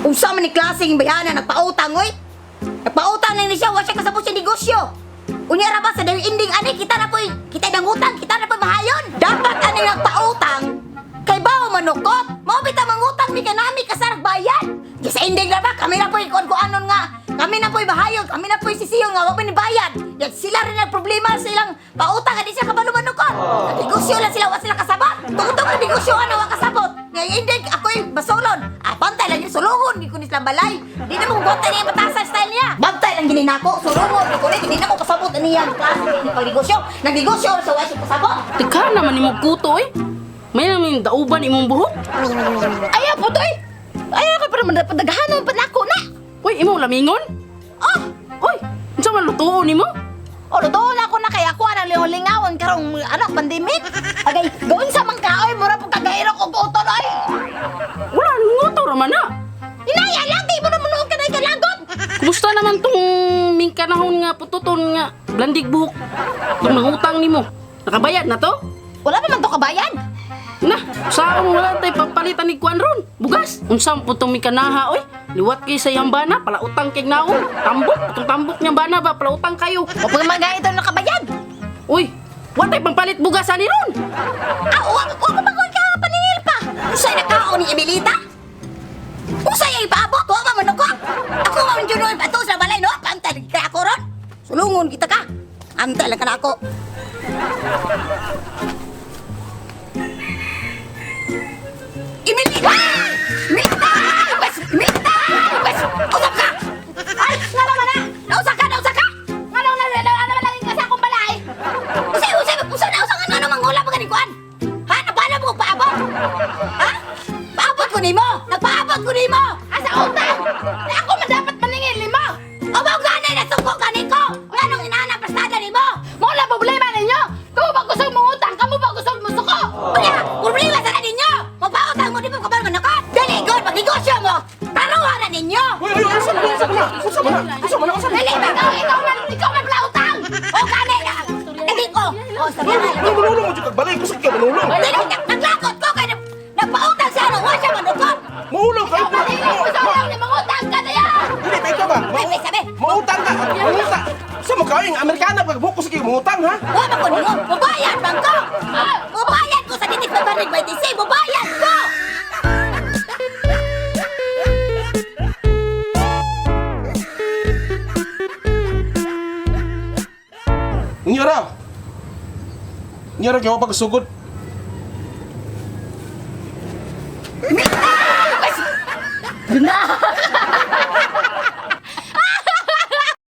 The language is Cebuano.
Unsa man ni klaseng bayhana nagpautang oy? Nagpautang lang ni siya, wa siya kasabot sa negosyo. Unya ra ba sa dayong ending ani kita na poy, kita nangutang, kita na poy mahayon. Dapat ani nagpautang kay bawo manukot. Mao bitaw mangutang mi kanami kasarag bayad. Di sa ending ra ba kami na poy kuan kuanon nga. Kami na poy mahayon, kami na poy sisiyon nga wa pa ni bayad. Yan sila rin ang problema sa ilang pautang ani siya kabalo manukot. Negosyo lang sila wa sila kasabot. Tungtong ang negosyo ano wa kasabot. Nga ending ako'y basolon. Ah, bantay lang yun, sulungon, di ko ni silang balay. Di na mo bantay niya batasan style niya. Bantay lang gini nako, sulungon, di ko ni, di na mo kasabot niya ang klase ni pagnegosyo. Nagnegosyo sa wa siya kasabot. Teka naman imong kuto eh. May namin dauban imong buhok. Ayaw po to eh. Ayaw ka para padaghanon pa nako na. Uy, imong lamingon? Oh, Uy, unsa man lutuon nimo? o lutuon ako na kay ako ang lingaw-lingawan karong ano pandemic. Agay, gawin sa man ka oy, mura pud kagairok og utol oy. Wala nguto ra man na. Inaya lang di mo na munuog ka na kalagot. Kumusta naman tong mingkanahon nga pututon nga blandig buhok? Tong nangutang nimo. Nakabayad na to? Wala pa man to kabayan. Na, saan wala tay papalitan ni kuan ron? Bugas. Unsa man pud tong mikanaha oy? Liwat kay sa iyang bana, palautang kay naong. Tambok, itong tambok niyang bana ba, palautang kayo. O pag mga ito nakabayad. Uy, wa tay pampalit bugas ani ron. Ah, wa wa pa man ka paningil pa. Usay nakaon ni Emilita? Usay ay ipaabot, wa man manukot. Ako man jud noy pato sa balay no, bantay lagi kay ako ron. Sulungon kita ka. Antay lang ka na ako. Emilita! Emilita! Bas, Emilita! Bas, usap ka! Ay, nga naman na. Nausa ka, nausa ka! Nga naman na, na naman lagi ka sa akong balay. Usay, usay, usay, nausa ka nga namang hula pa ganing kuan. Ha? Napala mo kong paabot? Ha? Paabot ko nimo! Nagpaabot ko nimo! Asa utang. Na ako man dapat paningil lima. Abaw gani na suko gani ko! Nganong inana pastada nimo? Mo na problema ninyo. Kamu ba gusto mo utang? Kamu ba gusto mo suko? Unya, problema sa na ninyo! Magpautang mo di mo kabal manakot! Dali god, magnegosyo mo! Taruhan na ninyo! Uy, uy, unsa man, unsa man, unsa man, unsa man, unsa man. Dali ba? Ikaw man pala utang. O gani na! Dali ko! O sabi na! Uy, manulong mo jud kag balay, kusog ka manulong. Dali, naglakot ko kay nagpautang siya no, wa siya manukot! Maulong ka. Ikaw gusto mo lang mangutang ka na yan. Dili pa ikaw ba? Ay, may sabi. Mautang ka. Mangutang. Sa mo kayo, Amerikana pag buko sige mangutang ha. Wa man ko nimo! Mubayad man ko! Mubayad ko sa titik 500 YTC! Mubayad ko! Unya ra. Unya ra gyud pagsugod. Na!